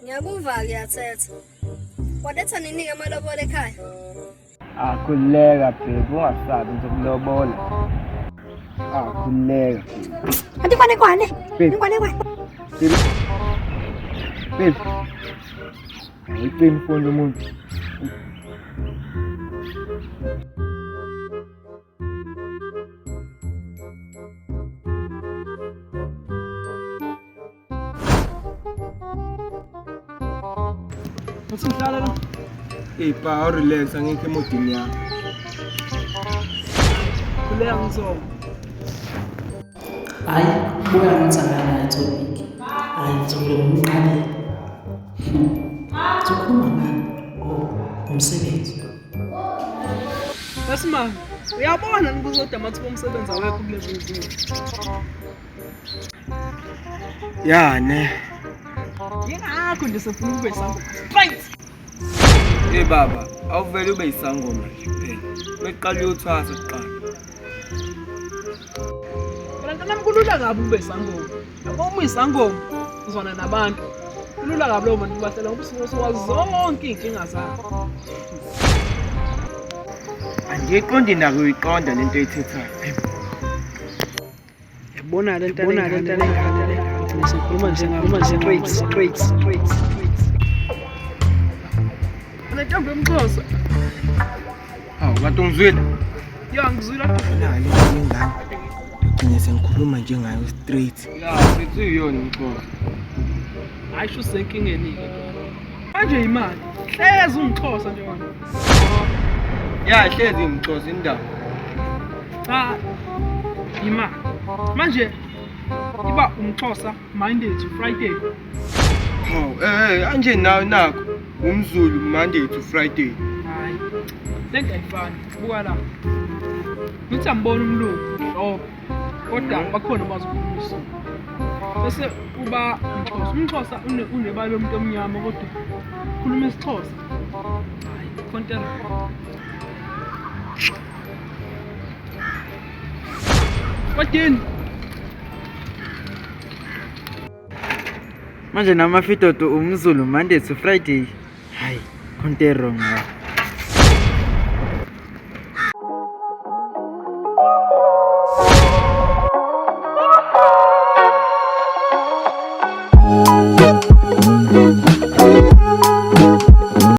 Ngiyakuva ngiyathetha. Waletha nini-ke amalobolo ekhaya? Ah, khululeka babe, ungasabi ngizokulobola. Ah, khululeka. Anti kwane kwane. Babe. Kwane kwane. Babe. Babe. Awuyicimi ifoni yomuntu. Uthi ngihlala la. Hey pa, relax angikho emodini yakho. Khuleka ngizoma. Hayi, buka ngathi akanayo topic. Hayi, ngizovele ngimqalele. Ngizokhuluma ngani? Oh, ngomsebenzi. Yasimanga, uyabona nikuzoda amathuba omsebenzi awekho kulezi zinsuku. Ya ne. Yingakho nje sefuna ukube isangoma. Straight. Hey baba, awuvele ube isangoma nje kuphela. Beqala uyothwasa kuqala. Phela mntanami kulula kabi ukube isangoma. Yabo uma uyisangoma uzwana nabantu. Kulula kabi lowo muntu ubahlela ngoba usuke usuwazi zonke iy'nkinga zabo. Angiyiqondi nakuyiqonda lento oyithethayo. Yabona le nto lengane gcina sikhuluma njengama straight straight straight. Nentombi yomxhosa. Hawu, kanti ungizwile? Ya ngizwile. Nayo le ngane. Ngigcine sengikhuluma njengayo straight. Ya, sithi iyona umxhosa. Hayi sho usenkingeni-ke. Manje imali. Hlezi ungixhosa nje wena. Ya, hlezi ngixhosa indaba. Cha. Imali. Manje iba umxhosa Monday to Friday. Hawu, eh anje nawe nakho umZulu Monday to Friday. Hayi. Lento ayifani. Buka la. Ngithi angibona umlungu nhlobo. Kodwa bakhona abazokhuluma isiZulu. Bese uba umXhosa. UmXhosa unebala lomuntu omnyama kodwa khuluma isiXhosa. Hayi, khontela. Kodini. Manje namafidodo umZulu Monday to Friday. Hayi, khonto wrong la.